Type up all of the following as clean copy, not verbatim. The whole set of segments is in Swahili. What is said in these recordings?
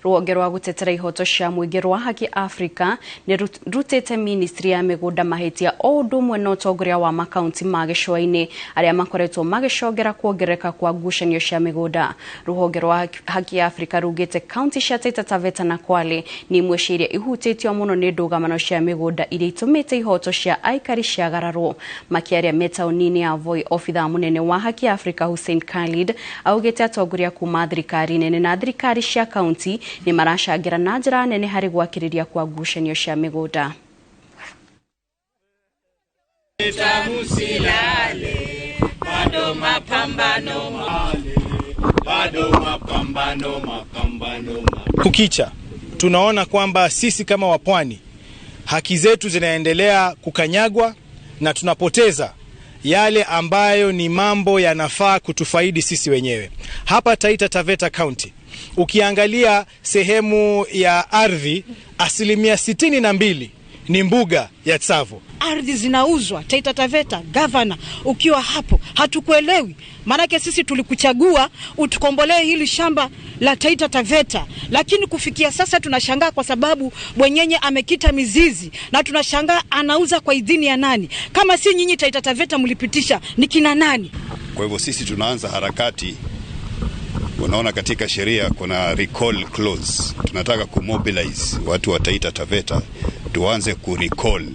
Ruhonge rwa gutetera ihoto cia muingi rwa Haki Africa ni rutite ministry ya migunda mahitia o undu umwe na utongoria wa makaunti ma gicũa-inĩ aria makoretwo magicongera kuongerereka kwa ngucanio cia migunda. Ruhonge rwa Haki Africa rugite kaunti cia Taita Taveta na Kwale ni imwe cia iria ihutĩtio mũno nĩ ndũgamano cia migunda iria itumĩte ihoto cia aikari ciagararwo. Makiaria me taũni-inĩ ya Voi, obithaa mũnene wa Haki Africa Hussein Khalid augĩte atongoria kuma thirikari nene na thirikari cia kaunti nĩ maracangĩra na njĩra nene harĩ gwakĩrĩria kwa ngucanio cia mĩgũnda. Bado mapambano, bado mapambano, mapambano. Kukicha tunaona kwamba sisi kama wapwani haki zetu zinaendelea kukanyagwa na tunapoteza yale ambayo ni mambo yanafaa kutufaidi sisi wenyewe. Hapa Taita Taveta County, ukiangalia sehemu ya ardhi, 62% ni mbuga ya Tsavo. Ardhi zinauzwa Taita Taveta. Gavana, ukiwa hapo hatukuelewi, maanake sisi tulikuchagua utukombolee hili shamba la Taita Taveta, lakini kufikia sasa tunashangaa kwa sababu bwenyenye amekita mizizi na tunashangaa anauza kwa idhini ya nani? Kama si nyinyi Taita Taveta mlipitisha, ni kina nani? Kwa hivyo sisi tunaanza harakati. Unaona, katika sheria kuna recall clause. Tunataka kumobilize watu wa Taita Taveta tuanze kurecall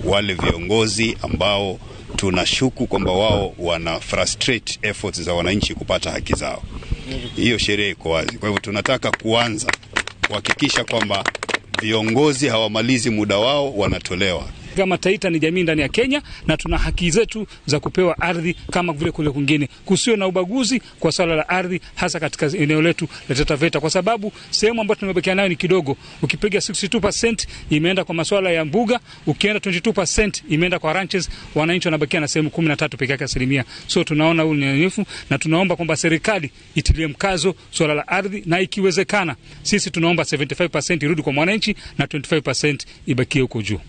wale viongozi ambao tunashuku kwamba wao wana frustrate efforts za wananchi kupata haki zao. Hiyo sheria iko wazi. Kwa hivyo tunataka kuanza kuhakikisha kwamba viongozi hawamalizi muda wao, wanatolewa. Kama Taita ni jamii ndani ya Kenya na tuna haki zetu za kupewa ardhi kama vile kule kwingine. Kusiwe na ubaguzi kwa swala la ardhi, hasa katika eneo letu la Taita Taveta, kwa sababu sehemu ambayo tumebakia nayo ni kidogo. Ukipiga 62% imeenda kwa masuala ya mbuga, ukienda 22% imeenda kwa ranches, wananchi wanabakia na sehemu 13 peke yake asilimia. So tunaona huu ni unyanyufu na tunaomba kwamba serikali itilie mkazo swala la ardhi, na ikiwezekana sisi tunaomba 75% irudi kwa mwananchi na 25% ibakie huko juu.